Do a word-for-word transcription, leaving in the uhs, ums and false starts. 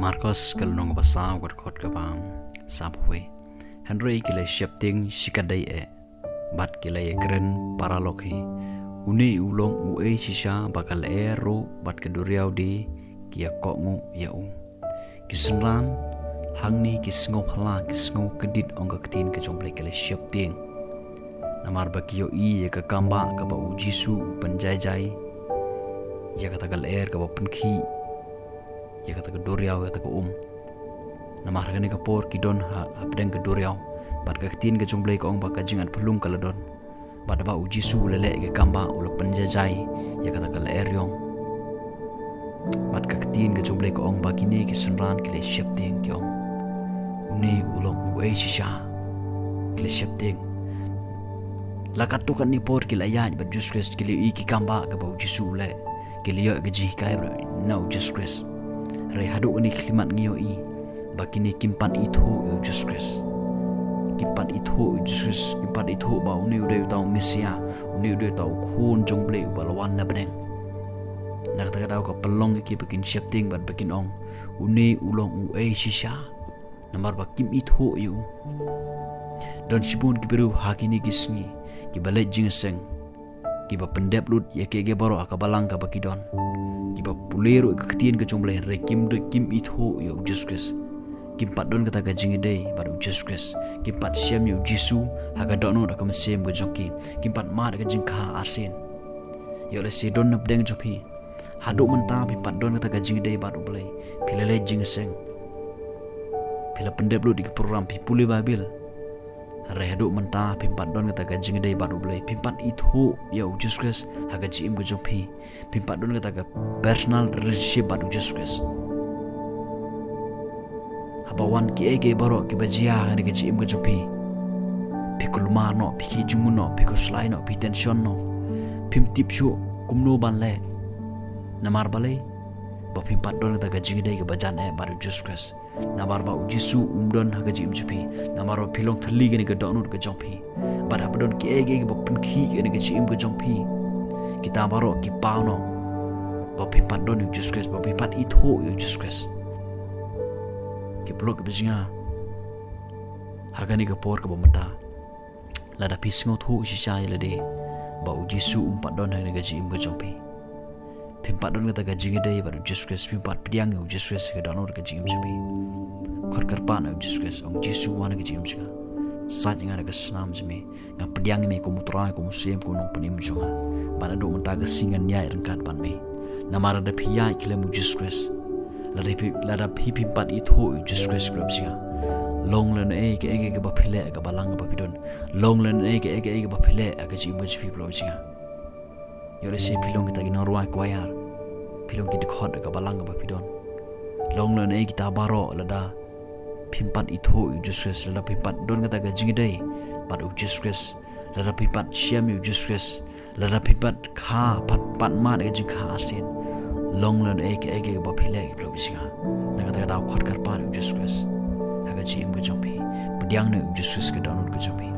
Markos ka lynnong ba saw, ka dkhot kaba saphew. Hynrei ki la sheptieng shikatdei eh, bad ki la ïakren paralok hi: Une u long uei shisha ba ka lyer ruh bad ka duriaw de ki ïa kohnguh ïa u? Ki synran hangne ki sngewphylla, ki sngewkyndit, ong ka ktien ka jong U Blei, ki la sheptieng. Namar ba ki ïohi ïa ka kambah kaba U Jisu u pynjaijai ïa kata ka lyer kaba pynkhih ïa kata ka duriaw, ïa kata ka um. Namar ha kane ka por ki don ha, hapdeng ka duriaw. Bad ka ktien ka jong U Blei ka ong ba ka jingatphyllung ka la don. Bad ba U Jisu u la leh ïa ka kambah, u la pynjaijai ïa kata ka lyer ïong. Bad ka ktien ka jong U Blei ka ong ba kine ki synran ki la sheptieng, ki ong: Une u long uei shisha? Ki la sheptieng. La katto katne por ki la ïaid bad U Jisu Khrist, ki la ïohi ki kambah kaba U Jisu u leh. Ki la ïoh ka jinghikai baroh na U Jisu Khrist. Hynrei haduh kane ka khyllipmat ngi ïohi ba kine kim pat ithuh ïa U Jisu Khrist. Kim pat ithuh ïa U Jisu Khrist, kim pat ithuh ba une u dei uta u Messiah, une u dei uta u Khun jong U Blei uba la wan na bneng. Na kata ka daw ka pynlong ïa ki ba kin sheptieng bad ba kin ong: Une u long uei shisha? Namar ba kim ithuh ïa u. Don shibun ki briew ha kine ki sngi kiba leit jingïaseng, kiba pyndep lut ïa kiei kiei baroh ha ka balang kaba ki don, kiba pule ruh ïa ka ktien ka jong U Blei, hynrei kim, kim ithuh ïa U Jisu Khrist. Kim pat don kata ka jingïadei bad U Jisu Khrist. Kim pat shem ïa U Jisu ha ka dohnud, ha ka mynsiem ka jong ki. Kim pat mad ka jingkha arsien. Ïoh lehse don napdeng jong phi, haduh mynta phim pat don kata ka jingïadei bad U Blei. Phi la leit jingïaseng, phi la pyndep lut ïa ki program, phi pule Baibl, hynrei haduh mynta phim pat don kata ka jingïadei bad U Blei. Phim pat ithuh ïa U Jisu Khrist ha ka jingim ka jong phi. Phim pat don kata ka personal relationship bad U Jisu Khrist. Haba wan kiei kiei baroh kiba jia ha kane ka jingim ka jong phi, phi kulmar noh, phi khih jingmut noh, phi khuslai noh, phi tension noh. Phim tip shuh kumno ban leh. Namar balei? Ba phim pat don kata ka jingïadei kaba jan eh bad U Jisu Khrist. Namar ba U Jisu um don ha ka jingim jong phi. Namar ba phi long thylli kane ka dohnud ka jong phi. Bad haba don kiei kiei kiba pynkhih ïa kane ka jingim ka jong phi, kita baroh ki paw noh ba phim pat don ïa U Jisu Khrist, ba phim pat ithuh ïa U Jisu Khrist. Ki paralok kiba jngai, ha kane ka por kaba mynta, lada phi sngewthuh shisha ïa lade ba U Jisu um pat don ha kane ka jingim ka jong phi, phim pat don kata ka jingïadei bad U Jisu Khrist, phim pat pdiang ïa U Jisu Khrist ha ka dohnud ka jingim jong phi, khot kyrpad na U Jisu Khrist, ong: Jisu, wan ha ka jingim jong nga. Sait ïa nga da ka snam jong me. Nga pdiang ïa me kum u Trai, kum u Syiem, kum u Nongpynim jong nga. Bad naduh mynta ka sngi ngan ïaid ryngkat bad me. Namar lada phi ïaid khlem U Jisu Khrist, lada phi, lada phi phim pat ithuh ïa U Jisu Khrist, paralok jngai, long lehnohei kaei kaei kaba phi leh ha ka balang kaba phi don, long lehnohei kaei kaei kaba phi leh ha ka jingim ka jong phi, paralok jngai, ïoh lehse phi long kita ki nongrwai choir, phi long ki dkhot ha ka balang kaba phi don, long lehnohei kita baroh, lada phim pat ithuh ïa U Jisu Khrist, lada phim pat don kata ka jingïadei bad U Jisu Khrist, lada phim pat shem ïa U Jisu Khrist, lada phim pat kha, pat, pat mad ka jingkha arsien, long lehnohei kaei kaei kaba phi leh, paralok jngai, na kata ka daw khot kyrpad ïa U Jisu Khrist ha ka jingim ka jong phi. Pdiang na U Jisu Khrist ha ka dohnud ka jong phi.